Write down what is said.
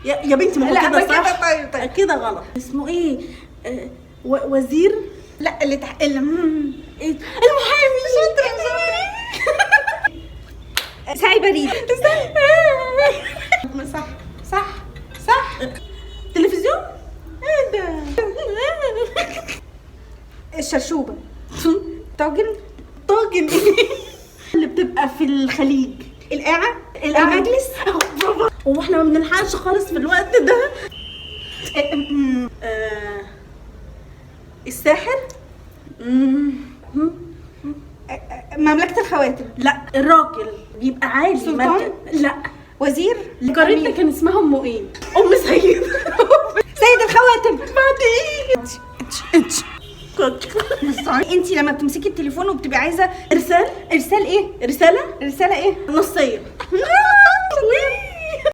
يا بنتي، ما هو لا، كده ما كده. صح. طيب، طيب. كده غلط. اسمه ايه؟ وزير. لا، اللي تحت اللي إيه؟ المحامي. شاطرة شاطرة. ساعي بريد. صح صح صح. تلفزيون. ايه ده؟ الشرشوبة. طاجن. طاجن ايه اللي بتبقى في الخليج؟ القاعة. القاعة. المجلس. برافو. هو احنا ما بنلحقش خالص في الوقت ده. الساحر. مملكة الخواتم. لا، الراجل بيبقى عالي. سلطان؟ لا. وزير. جارتنا كان اسمها ام ايه؟ ام سيد. سيد الخواتم. بعد ايه؟ انت لما بتمسكي التليفون وبتبقي عايزه ارسال. ارسال ايه؟ رساله. رسالة ايه؟ نصيه.